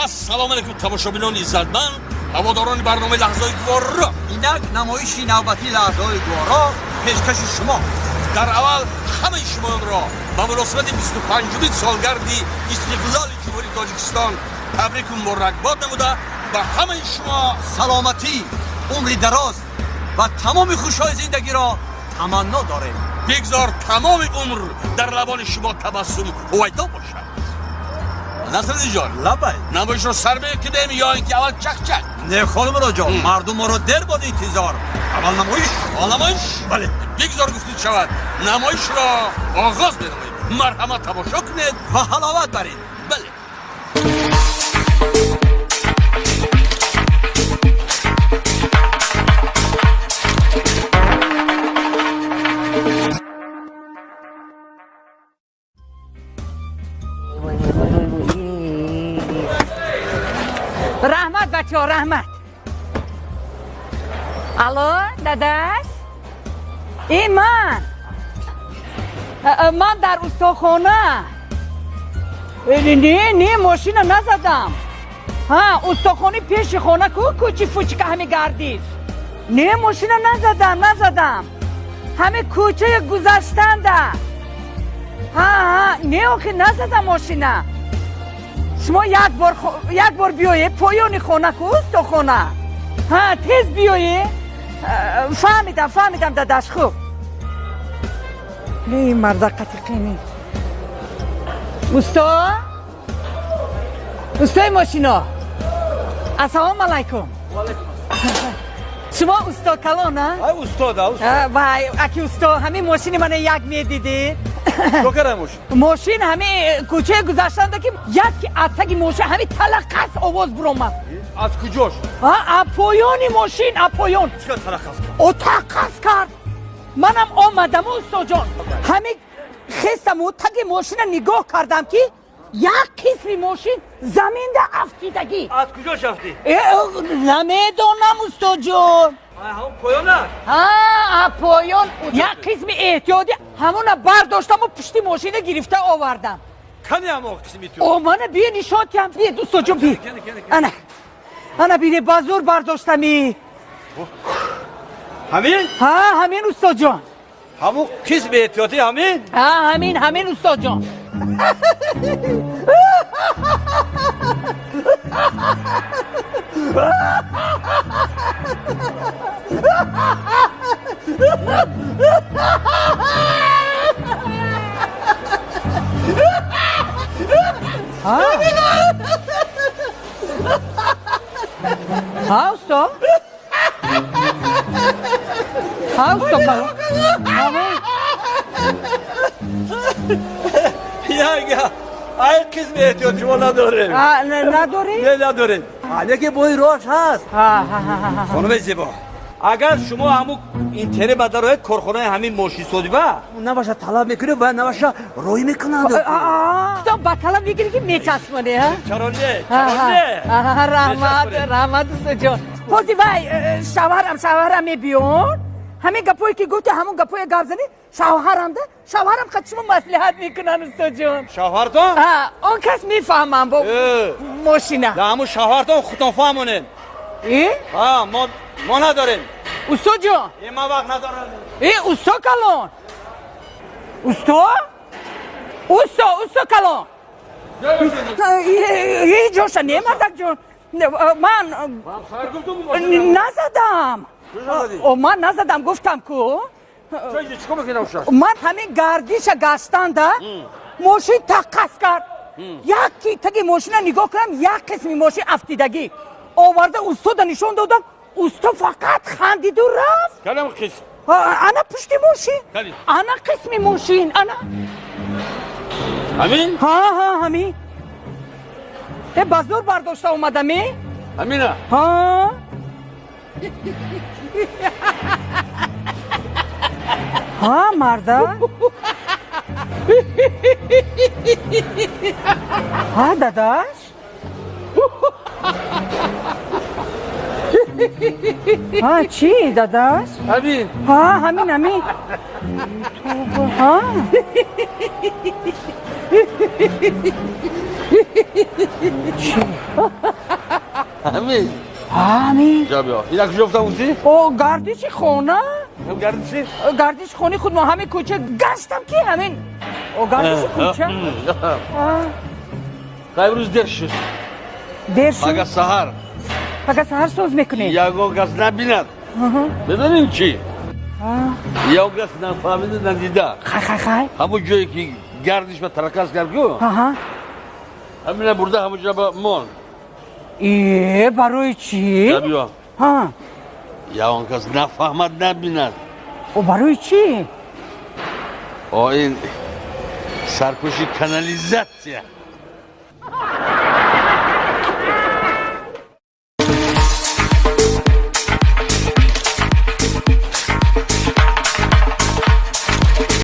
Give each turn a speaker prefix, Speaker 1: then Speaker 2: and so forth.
Speaker 1: Ассалому алайкум тамошобинони иззатманд, ҳаводорони барномаи лаҳзаҳои гуворо.
Speaker 2: Инак намоиши навбатии лаҳзаҳои гуворо пешкаши шумо.
Speaker 1: Дар аввал ҳамаи шумоёнро ба муносибати 25-умин солгарди истиқлоли Ҷумҳурии Тоҷикистон табрику муборакбод намуда ба ҳамаи шумо
Speaker 2: саломатӣ, умри дароз ва тамоми хушҳои зиндагиро таманно дорем.
Speaker 1: Бигзор тамоми умр дар лабони шумо табассум ҳувайдо бошад. Насриддинҷон,
Speaker 2: лабай,
Speaker 1: намоишро сар мекунем ё ин ки аввал чак-чак?
Speaker 2: Не, Холмуроҷон, мардум моро дер бод интизор. Аввал намоиш.
Speaker 1: Аввал намоиш?
Speaker 2: Бале.
Speaker 1: Бигзор гуфтид шавад. Намоишро оғоз менамоем. Марҳамат, тамошо кунед
Speaker 2: ва ҳаловат баред.
Speaker 1: Бале.
Speaker 3: Раҳмат, бачаҳо, раҳмат. Алло, дадаш, и ман, ман дар устохона. Не, не, мошина назадам. Ҳа, устохонаи пеши хона ку, кӯчи фучика, ҳами гардиш. Не, мошина назадам, назадам. Ҳами кӯчаи гузаштанда. Ҳа, ҳа, не, охи, назадам мошина. Шумо як бор биёед поёни хона ку, устохона. Ҳа, тез биёед. Фаҳмидам, фаҳмидам, дадаш, хуб. Не, марда қатиқини. Усто? Устои мошино. Ассалому алайкум. Шумо усто калон, а?
Speaker 2: Ай, устод, а, усто.
Speaker 3: Вай, аки усто, ҳамин мошини мана як медидед?
Speaker 2: Чо кардам мошин?
Speaker 3: Мошин ҳамин кӯчаи гузаштанда ки як атаги мошин ҳамин талақас овоз буромад.
Speaker 2: Аз куҷош?
Speaker 3: А, а поёни мошин, а поён.
Speaker 2: Чӣ кар талақас кард?
Speaker 3: О, тақас кард. Манам омадаму, устоҷон. Ҳамин хестаму таги мошина нигоҳ кардам ки як қисми мошин заминда афтидагӣ.
Speaker 2: Аз куҷош афтид?
Speaker 3: Намедонам, устоҷон.
Speaker 2: Ҳамон поёнаш?
Speaker 3: Ҳа, а поён як қисми эҳтиётӣ ҳамона бардоштаму пушти мошина гирифта овардам.
Speaker 2: Кани ҳамон қисми ту?
Speaker 3: О, мана бия, нишон тиҳам. Бия, устоҷон, бия. Ана, ана, бине, ба зӯр бардоштами.
Speaker 2: Ҳамин?
Speaker 3: Ҳа, ҳамин, устоҷон.
Speaker 2: Ҳамон қисми эҳтиётӣ ҳамин?
Speaker 3: Ҳа, ҳамин, ҳамин, устоҷон. Ҳа, усто? Ҳа, усто,
Speaker 2: Яга, ай қисми эҳтиёт шумо надорем.
Speaker 3: Надорем?
Speaker 2: Не, надорем. Лекин бои роҳаш ҳаст. Хонуми зебо, агар шумо ҳамун интернет ба дароед, корхонаи ҳамин мошинсозиба набаша талаб мекунед ва набаша роҳӣ мекунанд.
Speaker 3: Ба талаб мегирӣ ки мечаспонӣ, ҳа?
Speaker 2: Чаро не? Чаро не?
Speaker 3: Раҳмат, раҳмат, устоҷон. Ҳозир вай шавҳарам, шавҳарам мебиён. Ҳамин гапое ки гуфти, ҳамон гапое гап занӣ шавҳарамда, шавҳарам қад шумо маслиҳат мекунан, устоҷон.
Speaker 2: Шавҳартон?
Speaker 3: Ҳа, он кас мефаҳмам бо мошина.
Speaker 2: Да, ҳамун шавҳартон худтон фаҳмонед.
Speaker 3: Э?
Speaker 2: Ҳа, мо надорем.
Speaker 3: Устоҷон.
Speaker 2: Э, ман вақт надорам.
Speaker 3: Э, усто калон. Усто? Усто, усто калон. Ҳеҷ ҷоша не, мардакҷон. Ман назадам. О, ман назадам, гуфтам ку. Ман ҳамин гардиша гаштанда мошин таққас кард. Як таги мошина нигоҳ кунам, як қисми мошин афтидагӣ. Оварда устода нишон додам, усто фақат хандиду рафт.
Speaker 1: Кадом қисм?
Speaker 3: Ана пушти мошин. Ана қисми мошин, ана.
Speaker 1: Ҳамин?
Speaker 3: Ҳа, ҳа, ҳамин. Э, ба зӯр бардошта омадам, э?
Speaker 1: Ҳамина?
Speaker 3: Ҳа. Ҳа, марда? Ҳа, дадаш? Ҳа, чӣ, дадаш?
Speaker 1: Ҳамин.
Speaker 3: Ҳа, ҳамин, ҳамин. Ҳа. Чӣ?
Speaker 1: Ҳамин.
Speaker 3: Ҳамин.
Speaker 1: Ҷа биё. Ина куҷо гуфтам, гуфтӣ?
Speaker 3: О, гардиши хона.
Speaker 1: Гардиши?
Speaker 3: Гардиши хони худ мо, ҳамин кӯча гаштам, ки ҳамин. О, гардиши кӯча.
Speaker 1: Қай рӯз дер шуд.
Speaker 3: Дер шуд.
Speaker 1: Пага саҳар.
Speaker 3: Пага саҳар соз мекунем.
Speaker 1: Ягон кас набинад. Медонем чӣ? Ягон кас нафаҳмида, надида.
Speaker 3: Хай, хай, хай.
Speaker 1: Ҳамун ҷое ки гардиш ба таракас кард ку, ҳамина бурда ҳамун ҷо ба мон.
Speaker 3: Э, барои чӣ?
Speaker 1: Биё. Ягон кас нафаҳмад, набинад.
Speaker 3: О, барои чӣ?
Speaker 1: О, ин сарпӯши канализатсия.